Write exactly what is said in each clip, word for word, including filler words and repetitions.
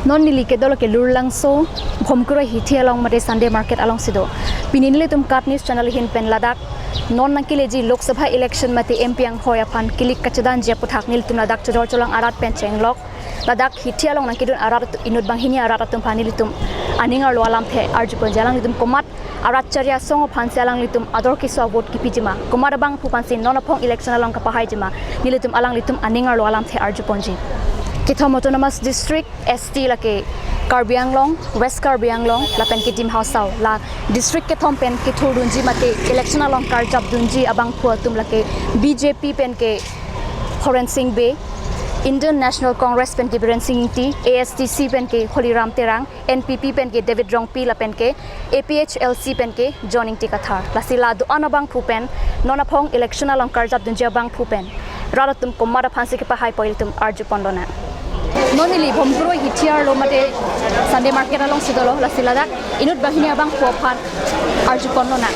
Non neli kedo lake Lurlangso, Bhomkroi hithi along mate Sunday market alongsi do. Pini nelitum KAT News channel ahin pen ladak non nangkeleji Lok Sabha election mate M P anghoi aphan kilik kachedanji aputhak nelitum ladak Chojor Cholong arat pen chenglok. Ladak hithi along nangkedun arat at-, inut banghini arat atum aphan nelitum aning arlo alamthe arjuponji, alanglitum komat arat achari asong aphansi alanglitum ador keso avote kipiji ma, komat abangphu aphansi non aphong election along kapahaiji ma, nelitum alanglitum aning arlo alamthe arjuponji. Kethom Autonomous District S T lake Karbi Anglong, West Karbi Anglong lapen ke Dima Hasao, la district kethom pen kethurdunji mate election along karjapdunji abangphu atum lake B J P pen ke Horen Sing Bey, Indian National Congress pen ke Biren Sing Ingti, A S D C pen ke Holiram Terang, N P P pen ke David Rongpi lapen ke A P H L C pen ke John Ingti Kathar. Lasi la do-an abangphu pen, non aphong election along karjapdunji abangphu pen rat atum komat aphansi kepahaipoi ilitum arjupon lonang. Non neli Bhomkroi hithi arlo mate Sunday market alongsi dolo, lasi ladak inut banghini abangphu aphan arjupon lonang.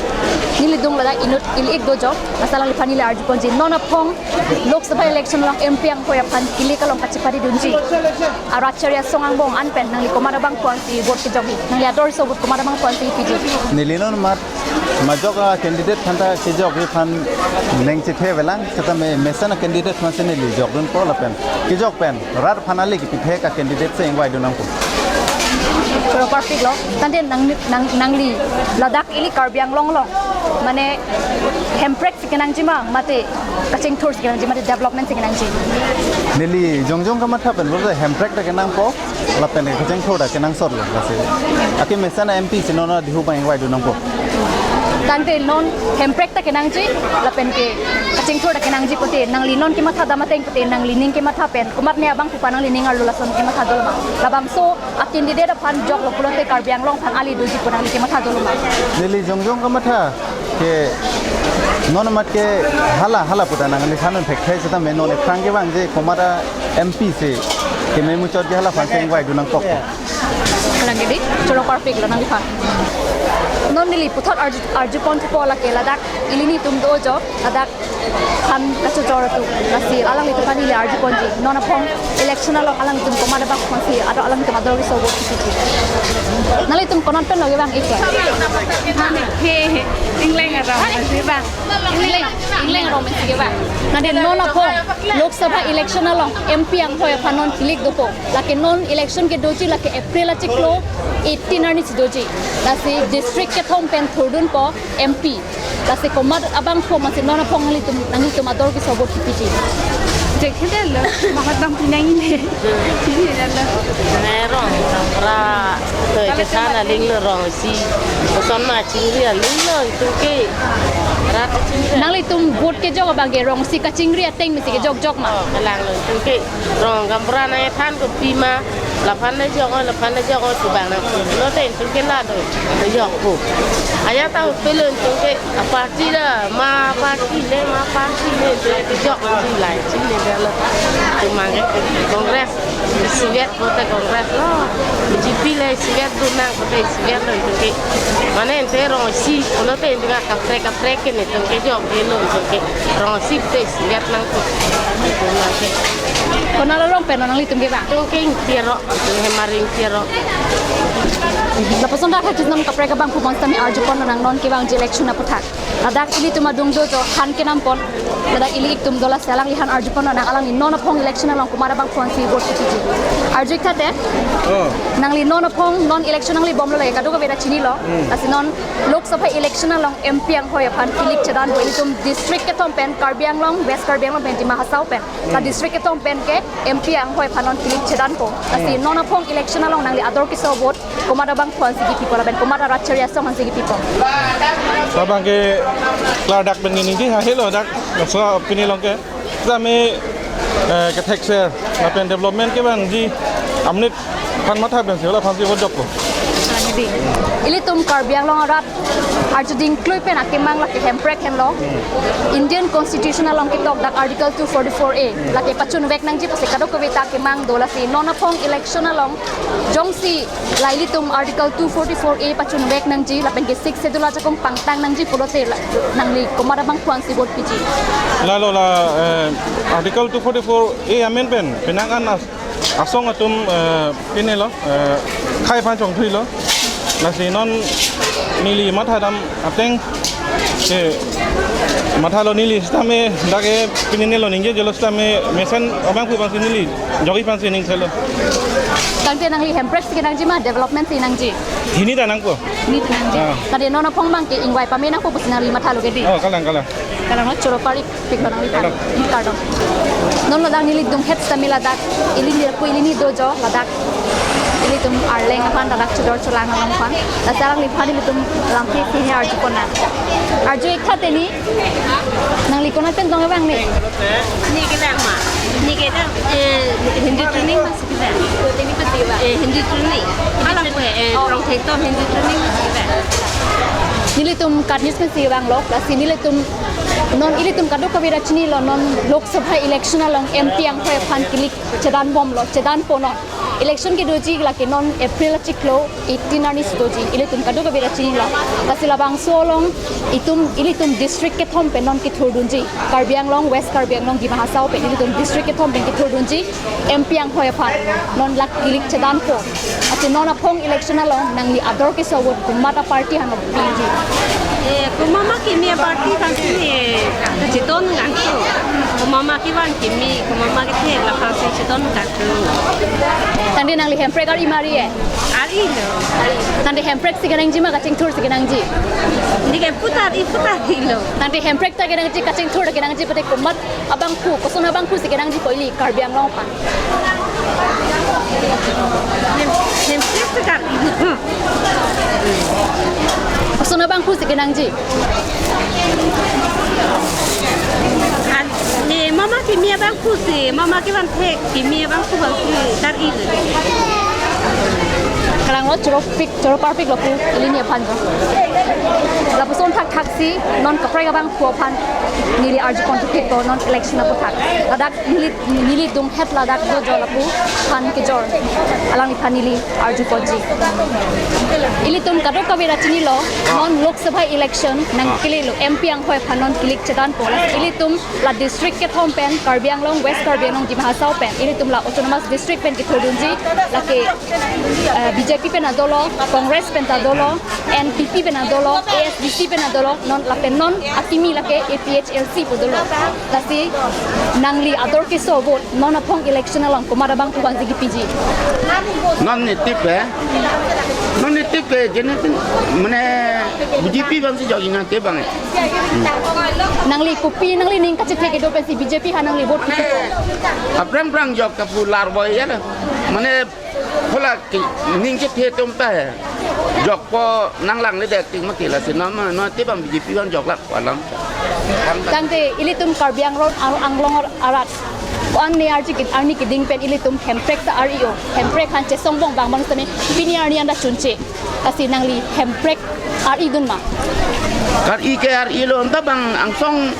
Neli adung ladak inut ili-ik dojok, lasi alangliphan neli arjuponji. Non aphong Lok Sabha election along M P anghoi aphan kilik along kachepadedunji arat achari asong angbong an pen nangli komat abangphu aphansi vote kejokji? Nangli ador keso avote komat abangphu aphansi piji? Neli non mat majok a-candidate aphanta kejokji aphan neng chethe avelang, setame mesen a-candidate aphansi neli jokdunpo lapen kejok pen rat aphan ale kipithe a-candidate si ingvaidun nangpo. Choro parpiklo, tangte nang, nang, nangli ladak ili Karbi Anglong along mane hemprek si kenangji ma, mate kachingthur si kenangji, mate development si kenangji? Neli jongjong kamatha pen pulote hemprek ta kenangpo, lapen kachingthur ta kenangsotlo, lasi akemesen a-M P si non adihu abang ingvaidun nangpo. Tangte non hemprek ta kenangji lapen ke kachingthur ta kenangji pute, nangli non kematha dam ateng pute, nanglining kematha pen komatne abangphu aphan nanglining arlo lason kematha dolo ma? Labangso a-candidate aphan joklo pulote Karbi Anglong aphan ale doji pu nangli kematha dolo ma? Neli jongjong kamatha ke non amat ke hala hala puta nangliphan non thekthek, setame non ephrang kevangji komat a-M P si keme muchotji hala aphansi ingvaidun nangkok. Kalang ke dei, choro parpiklo nangliphan. Non neli puthot arju, arjupon thupo lake ladak ili nelitum dojok, ladak han kachojor atum, lasi alanglitum aphan neli arjuponji, non aphong election along alanglitum komat abangphu aphansi alanglitum ador keso avote kipiji? Nanglitum konat penlo kevang-ik ke? He, he, Ingleng arong si vang. Ingleng, Ingleng arong si kevang. Tangte non aphong Lok Sabha election along M P anghoi aphan non kilik dopo. Lake non election kedoji lake April achiklo eighteen arni si doji. Lasi district kethom pen thurdunpo M P. Lasi komat abangphu aphansi non aphong nanglitum, nanglitum ador keso avote kipiji? Jek hede lo, mamat bang pinang ini. Ini lo. Nai rong, rong pra, to ke sana ling lo rong si. Koson ma chingri aling lo, itum ke. Rat chingri. Nanglitum vote kejok abang ke rong si kachingri ateng mesi kejokjok ma? Oh, kalang lo, itum ke. Rong gaonbura nangthan kopi ma, laphan le jok, laphan le jok, chubang nang. Lote itum ke la do, jokpo. Ajat ta upelo itum ke, a-party la, ma party le, ma party le, itum ke jokji lai, chile dolo. Itum abang ke Congress, isivet pote Congress lo, B J P le isivet dun nang pote isivet lo itum ke. Mane ante rong isi, lote itum ke kaprek kaprek ke nelitum ke jokjelo itum ke. Rong isi pote isivet nangpo. Itum abang ke. Konat arong pen nanglitum kevang? Itum ke Ingti arong, itum Hemari Ingti arong. Lapuson dak hakis non kaprek abangphu aphan setame arjupon lonang, non kevangji election aputhak. Ladak ilitum adung dojok, han kenampon. Ladak ili-ik atum do, lasi alangli aphan arjupon lonang, alangli non aphong election along komat abangphu aphansi vote kipiji? Arju-ik tha te. Oh. Nangli non aphong, non election nangli bomlo lake, kadokave ta chinilo. Hmm. Lasi non Lok Sabha election along M P anghoi aphan kilik chedanpo ilitum district kethom pen, Karbi Anglong, West Karbi Anglong pen, Dima Hasao pen. La district kethom pen ke M P anghoi aphan non kilik chedanpo. Lasi non aphong election along nangli ador keso avote komat abangphu aphansi kipipo lapen komat arat achari asong aphansi kipipo? Labang ke klardak pen ningje ha helo dak, so pini along ke. Setame, eh, kethekser lapen development kevangji amonit aphan matha pensi hala aphansi vote jokpo. Ilitum Karbi Anglong arat arjuding klui pen akemang lake hemprek henlo. Indian Constitution along ketok dak Article two forty-four A lake pachunvek nangji pusi kadokave ta kemang do, lasi non aphong election along jongsi la ilitum Article two forty-four A pachunvek nangji lapen ke Sixth Schedule ajakong pangtang nangji pulote la, nangli komat abangphu aphansi vote piji? Lalo la, eh, Article two forty-four A amen pen penang an as- Asong atum, eh, pinelo, eh, khei aphan chongthuilo. Lasi non neli mathadam ateng, eh, mathalo neli sitame dak ke pininelo ningje jelo sitame mesen abangphu abangsi neli jogi aphansi ning thelo. Tangte nangli Hemprek si kenangji ma development si nangji? Hini ta nangpo. Hini ta nangji. Ah. Tangte non aphong abangke ingvai pame nangpo pusi nangli mathalo ke dei. Oh, kalang, kalang. Kalang lo, choro parpiklo nangliphan. Kalang. Kardom. Non ladak neli dunghet sitame ladak ili nirpu ili ni dojo ladak. Ilitum Arleng aphan ladak chodor cholang along aphan. Lasi alangliphan ilitum lamthe sini arju ponnang. Arju ik tha teni. Nangli konat pen tong abang ni? Neli ke lang ma. Neli ke dang, eh, Hindi training mas kita. Eh, Hindi training. Alang, eh, eh, Oh. Rongthek to Hindi training mas kita. Nelitum Kat News pensi vanglo, lasi nelitum non ilitum kadokave ta chinilo, non Lok Sabha election along M P anghoi aphan kilik chedan bomlo, chedanpo non. Election kedoji lake non April achiklo eighteen arni si doji, ilitum kadokave ta chinilo. Lasi labangso along itum, ilitum district kethom pen non kethurdunji. Karbi Anglong, West Karbi Anglong, Dima Hasao pen ilitum district kethom pen kethurdunji. M P anghoi aphan non lake kilik chedanpo. Ati non aphong election along nangli ador keso vote komat aparty aphan piji? Eh, komat ma kimi aparty aphansi, eh, kacheton nangkok. Komat ma kevan kimi, komat ma kethe, laphansi cheton nangkok. Tangte nangli Hemprek ari ma ari-e? Arilo. Tangte Hemprek si kenangji ma kachingthur si kenangji? Neli ke putar i putar ilo. Tangte Hemprek ta kenangji, kachingthur ta kenangji, pute komat abangphu, koson abangphu si kenangji pu ili Karbi Anglong aphan? Hem-, Hemprek si kar-ilo. Koson abangphu si kenangji? An, eh, mama kimi abangphu si, mama kevanthe kimi abangphu abangsi kar-ilo. Kalang lo, choro pik, choro parpiklo pu ili ni aphan jo. Lapuson thakthak si non kaprek abangphu aphan neli arju pon thupikpo non election aputhak. Ladak neli, neli dunghet ladak dojo lapu aphan kejor. Alangliphan neli arju ponji. Ilitum kadokave ta chinilo, non Lok Sabha election nangkelelo, M P anghoi aphan non kilik chedanpo. Ilitum la district kethom pen, Karbi Anglong, West Karbi Anglong, Dima Hasao pen, ilitum la autonomous district pen kethurdunji, lake, eh, B J P pen ta dolo, Congress pen ta dolo, N P P pen ta dolo, A S D C pen ta dolo, non lapen non akimi lake A P H L C pu dolo. Lasi nangli ador keso vote non aphong election along komat abangphu abangsi kipiji? Non nitip eh. Non nitip eh, jenis mane B J P abangsi jogi nangtip abang eh. Nangli kopi, nangli ning kachethe kedo pensi B J P aphan nangli vote kipiji? Aphrang phrang jok kapu larvoi ya na. Mane phola ke ning chethe atum ta he. Jokpo nanglang le dek tik mati, lasi non, non nitip abang B J P abang jok lak alam. Tangte ilitum Karbi Anglong, Ang-, Anglong arat ko-an ne arji kit arni keding pen ilitum Hemprek ta ari-o. Hemprek aphan chesong bong bang bang sitame pini arni anta chunche. Lasi nangli Hemprek ari-dun ma? Kar-i ke ari-lo, anta bang angsong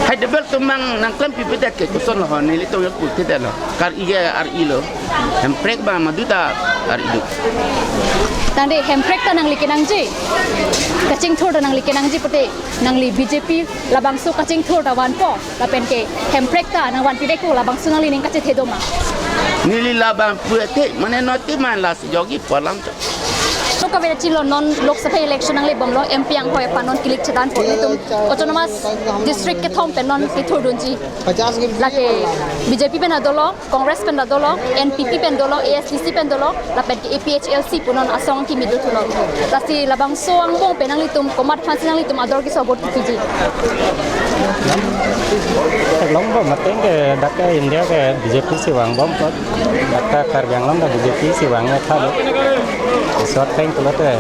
Hyderabad atum bang nangklem pipedet ke koson lo ho, nelitum ya pultedetlo. Kar-i ke ari-lo. Hemprek bang madu ta ari-dun. Tangte Hemprek ta nangli kenangji, kachingthur ta nangli kenangji pute, nangli B J P labangso kachingthur ta vanpo, lapen ke Hemprek ta nangvanpidetpo, labangso nangli ning kachethe do ma? Neli labang pu athe, mane nitip man lasi jogipo alam cho. Kadokave ta chinilo, non Lok Sabha election nanglebomlo, M P anghoi aphan non kilik chedanpo, ilitum autonomous district kethom pen non kethurdunji. Lake B J P pen ta dolo, Congress pen ta dolo, N P P pen dolo, A S D C pen dolo, lapen ke A P H L C pu non asong kimi dothulo. Lasi labangso angbong pen nanglitum komat aphansi nanglitum ador keso vote kipiji? Theklong bom ateng ke dak ke India ke B J P si vangbom kot, dak ke Karbi Anglong ke B J P si vang ya tha lo. Isot peng pulote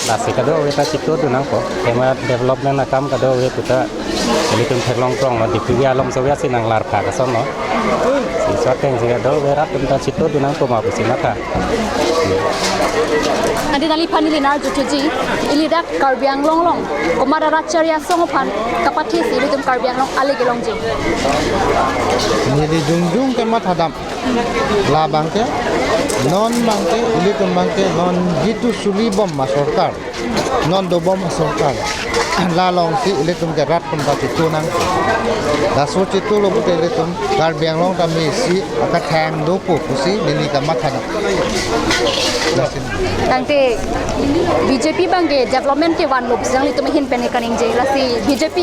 lasi kadokave ta chitodun nangpo. Tema development akam kadokave puta ilitum theklong prong lo, D P V along so ya si nanglar pha kason lo. Si isot peng si kadokave rat atum ta chitodun nangpo ma pusi matha. Ante nangliphan neli nang arjuthuji, ili dak Karbi Anglong along komat arat chari asong aphan kapathesi ilitum Karbi Anglong ale kelongji? Neli jongjong ke mathadam. Labang ke, non abang ke, ilitum abang ke, non jitu suli bom ma sorkar, Non dobom asorkar la alongsi ilitum ke rat pen ta chitu nang. Laso chitulo pute ilitum Karbi Anglong tame isi akathang dopo pusi neli kamatha nang. Lason. Tangte B J P abang ke development kevan lop jang ilitum ahin pen kaningje, lasi B J P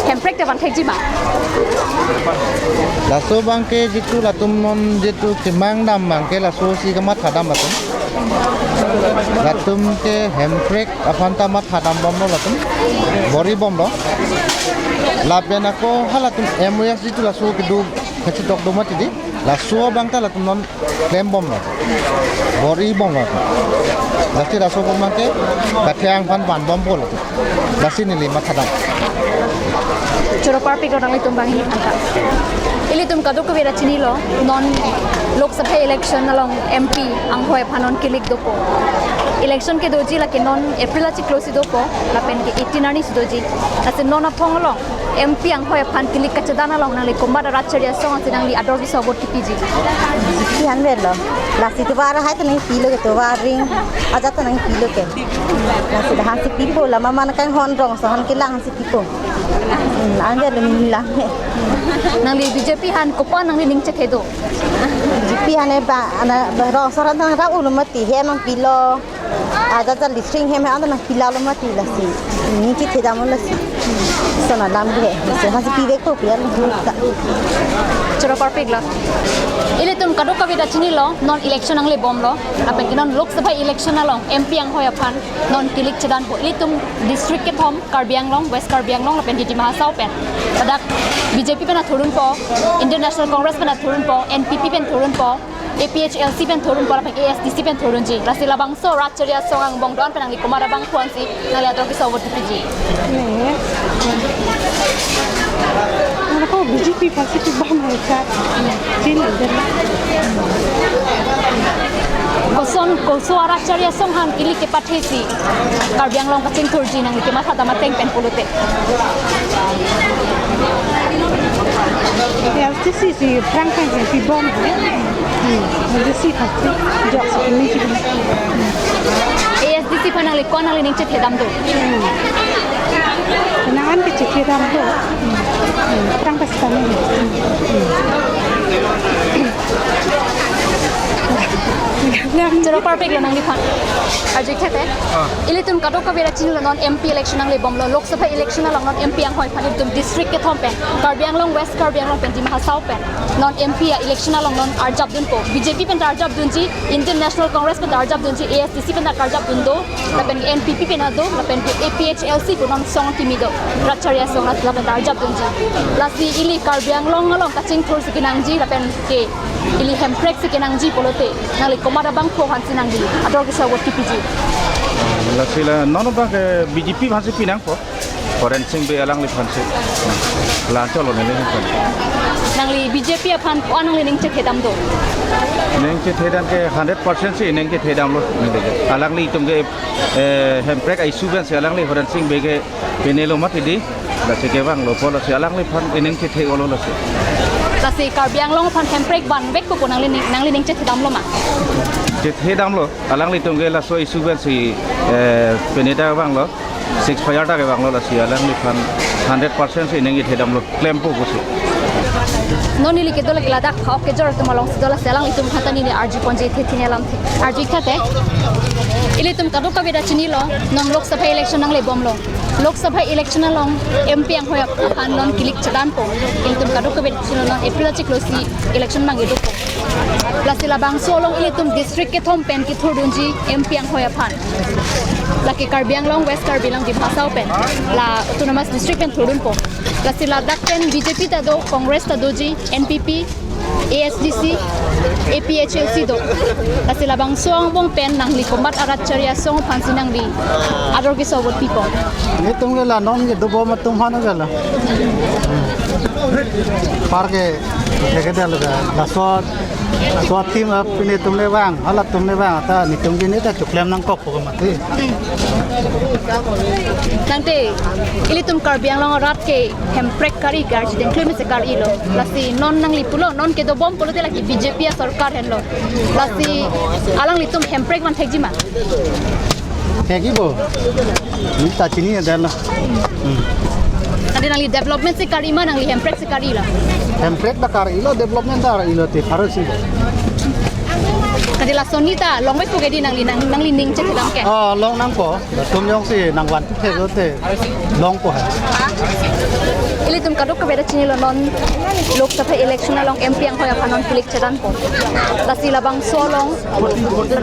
hemprek kevan thekji ma? Laso abang ke jitu latum non jitu kemang dam abang ke lasosi kamatha dam atum. Latum ke hemprek aphan ta matha dam bomlo latum. Bor-i bomlo. Lapen ako halatum M O S jitu laso kedo kachitok do mati di. Laso abang ta latum non klem bomlo. Bor-i bomlo. Lasi laso abang ke kathang aphan van bompo latum. Lasi neli matha dam. Choro parpik lo nanglitum abang hini aphan ta. Ilitum kadokave ta chinilo, non Lok Sabha election along M P anghoi aphan non kilik dopo. Election kedoji lake non April achiklo si dopo, lapen ke eighteen arni si doji. Lasi non aphong along M P anghoi aphan kilik kachedan along nangli komat arat chari asong si nangli ador keso vote kipiji? B J P aphan avelo. Lasi tovar hai ta nangpilo ke, tovar ring ajat ta nangpilo ke. Lasi dak aphansi pipo, la mama nangkanghon rong ason aphan kelang aphansi pipo. Hmm, avelo neli lang he. Nangli B J P aphan kopi nangli ning chethe do? B J P aphan e ba, ana, ba, rong ason aphan ta nangrap-ulo mati, hem nangpilo. Ajat ajat district hem hem aphan ta nangpilalo mati lasi. Ning chethe damlo lasi. Lason alam ke. Lasi aphansi pivekpo pi alam ke ta. Choro parpik lo. Ilitum kadokave ta chinilo, non election nangle bomlo. Lapen ke non Lok Sabha election along M P anghoi aphan non kilik chedanpo. Ilitum district kethom, Karbi Anglong, West Karbi Anglong lapen Dima Hasao pen. Ladak B J P pen ta thurunpo, Indian National Congress pen ta thurunpo, N P P pen thurunpo, A P H L C pen thurunpo lapen A S D C pen thurunji. Lasi labangso rat chari asong angbong do-an pen nangli komat abangphu ansi nangli ador keso vote kipiji? Ne. Ako B J P aphansi pibom hai cha. Chin ader. Koson koson arat chari asong aphan kilik kepathesi Karbi Anglong kachingthurji nangli kematha dam ateng pen pulote? L T C si phrang phrang si pibom. Hmm. L T C phan si jok si pini si pini. A S D C aphan nangli ko-an nangli ning chethe dam do? Hmm. Nang an ke chethe dam do. Hmm. Hmm. Phrang pas kami. Hmm. Choro parpik lo nangliphan. Arju ik tha te. Ah. Ilitum kadokave ta chinilo, non M P election nangle bomlo, Lok Sabha election along non M P anghoi aphan ilitum district kethom pen, Karbi Anglong, West Karbi Anglong pen, Dima Hasao pen non M P a-election along non arjap dunpo. B J P pen ta arjap dunji, Indian National Congress pen ta arjap dunji, A S D C pen ta arjap dun do, lapen N P P pen ta do, lapen ke A P H L C pu non song kimi do, rat chari asong rat lapen ta arjap dunji. Lasi ili Karbi Anglong along kachingthur si kenangji lapen ke ili hemprek si kenangji pulote nangli komat abangphu aphansi nangli ador keso vote kipiji? Lasi la non abang ke B J P aphansi pinangpo. Horen Sing Bey alangliphansi. La anchot lo neli hemprek. Nangli B J P aphan ko-an nangli ning chethe dam do? Ning chethe dam ke hundred percent si ning chethe damlo. Alangli itum ke, eh, hemprek a-issue pen si alangli Horen Sing Bey ke pinelo mati di. Lasi kevanglo po, lasi alangliphan ining chethe-olo lasi. Lasi Karbi Anglong aphan hemprek vanvekpo pu nangli ning, nangli ning chethe damlo ma? Chethe damlo, alanglitum ke laso issue pen si, eh, pine ta vanglo, ceasefire ta kevanglo, lasi alangliphan hundred percent si ining chethe damlo, klempo pusi. Non neli kedo lake ladak phak kejor atum alongsi do, lasi alanglitum aphan ta neli arju ponji the thini alamthe. Arju ik tha te. Ilitum kadokave ta chinilo, non Lok Sabha election nangle bomlo. Lok Sabha election along M P anghoi aphan non kilik chedanpo. Ilitum kadokave ta chinilo, non April achiklo si election abang kedopo. Lasi labangso along ilitum district kethom pen kethurdunji M P anghoi aphan. Lake Karbi Anglong, West Karbi Anglong, Dima Hasao pen, la autonomous district pen thurdunpo. Lasi ladak pen B J P ta do, Congress ta doji, N P P, A S D C, A P H L C do. Lasi labangso angbong pen nangli komat arat chari asong aphansi nangli ador keso vote pipo? Netum ke la non kedobom atum aphan ke la. Par ke, ke ke dal ga. Laso, laso athim ap netum le vang, halatum le vang, ta netum ke ne ta choklem nangkok. Tangte, ilitum Karbi Anglong arat ke hemprek kari, karju dengklui mese kari lo. Lasi non nangli pulo, non kedobom pulote lake B J P asorkar henlo. Lasi alanglitum hemprek van thekji ma? Hegi bo. Neli ta chini ada lo. Hmm. Adi nangli development si kari ma nangli hemprek si kari lo? Hemprek ta kari lo, development ta kari lo te pharo si. Adi lason neli ta longvek pu ke di nangli nang nangli ning chethedam ke. Ah, long nangpo. Atum jongsi nangvan thek lo te longpo hai. Ilitum kadokave ta chinilo non Lok Sabha election along M P anghoi aphan non kilik chedanpo. Lasi labangso along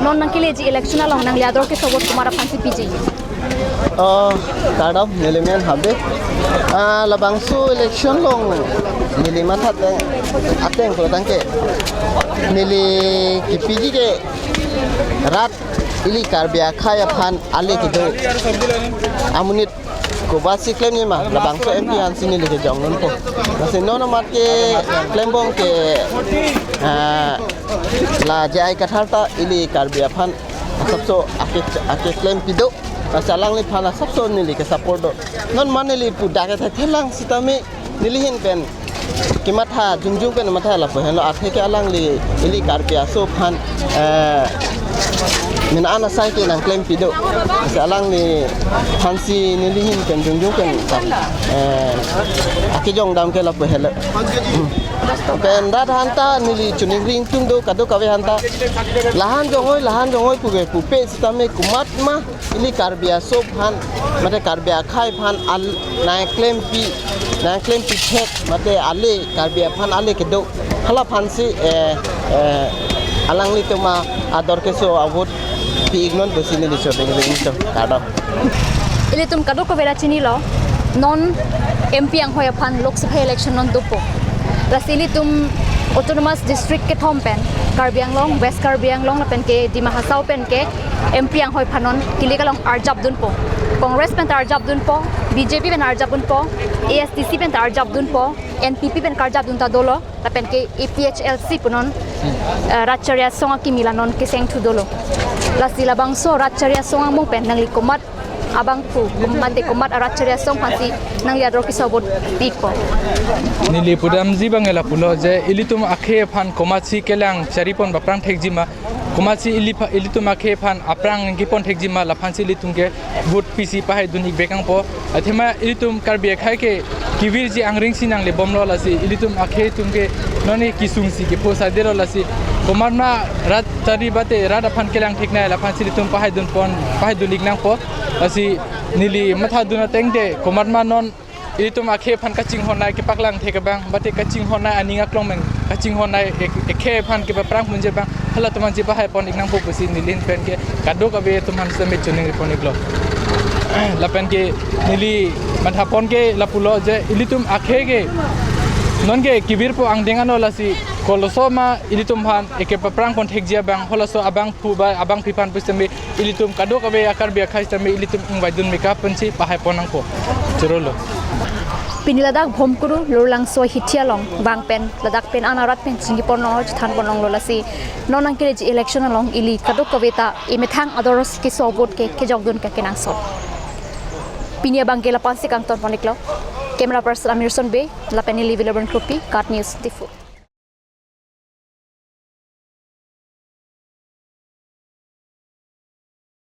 non nangkeleji election along nangli ador keso vote komat aphan si piji? Oh, kardom, neli men Habe. Ah, labangso election along neli matha ateng, ateng pulo tangte neli kepiji ke rat ili Karbi akhei aphan ale kedo amonit komatsi klemji ma, labangso M P ansi neli kejongdunpo. Lasi non amat keklembom ke, ah, la J I Kathar ta ili Karbi aphan asapso ake, akeklem pido. Lasi alangliphan asapso neli kesupport do. Non ma neli pu dak kethe thelang sitame neli ahin pen kematha jongjong pen matha lapu henlo, athe ke alangli ili Karbi aso aphan, eh, mena an asai ke nangklem pido. Lasi alangliphan si neli ahin pen jongjong pen, eh, akejongdam ke lapu helo. Hmm. Pen rat aphanta neli choningri ingtung do, kadokave aphanta. Lahan jongoi, lahan jongoi puke pupe sitame komat ma ili Karbi aso aphan, mate Karbi akhei aphan al nangklempi, nangklempi thek, mate ale Karbi aphan ale kedo. Hala aphan si, eh, eh, alanglitum ador keso avote pi-iknon pusi neli choningri ingtung, kardom. Ilitum kadokave ta chinilo, non M P anghoi aphan Lok Sabha election non dopo. Lasi ilitum autonomous district kethom pen, Karbi Anglong, West Karbi Anglong lapen ke Dima Hasao pen ke M P anghoi aphan non kilik along arjapdunpo. Congress pen ta arjapdunpo, B J P pen arjapdunpo, A S D C pen ta arjapdunpo, N P P pen karjapdun ta dolo, lapen ke A P H L C pu non, eh, Rat Chari Asong akimi la non kesengthu dolo. Lasi labangso Rat Chari Asong amung pen nangli komat abangphu, mate komat a-Rat Chari Asong aphan si nangli ador keso vote pi-ikpo? Neli pudamji abang ke lapulo je ilitum akhei aphan komatsi kelang charipon ba aphrang thekji ma, komatsi ili pha-, ilitum akhei aphan aphrang ningkipon thekji ma, laphan si ilitum ke vote pisi pahaidun-ik vek nangpo. Athema ilitum Karbi akhei ke kevirji angring si nanglebomlo, lasi ilitum akhei atum ke non kesung si kepho sade lo, lasi komat ma rat chari mate rat aphan kelang theknei laphan si ilitum pahaidunpon, pahaidun-ik nangpo. Lasi neli mathadun ateng te komat ma non ilitum akhei aphan kachinghonnei kepaklang thek abang, mate kachinghonnei aning aklong pen kachinghonnei ek-, akhei aphan kepaphrang ponji abang, halatum aphan si pahaipon-ik nangpo pusi neli ahin pen ke kadokave atum aphan sitame choningripon-iklo. Lapen ke neli mathapon ke lapulo je ilitum akhei ke non ke kevirpo angdeng ano, lasi koloso ma ilitum aphan ekepaphrang pon thekji abang, halaso abangphu ba abangphi aphan pusitame ilitum kadokave a-Karbi akhei sitame ilitum ingvaidun meka pensi pahaipon nangpo. Chorolo. Pini ladak Bhomkuru Lorlangso hithi along vang pen ladak pen an arat pen chinipon longlo, chethanpon longlo, lasi non nangkeleji election along ili kadokave ta emethang ador keso vote ke kejokdun ke kenangsot. Pini abang ke laphan si kangtonpon-iklo. Camera person Amirson Bey lapen neli William Kropi, KAT News, Diphu.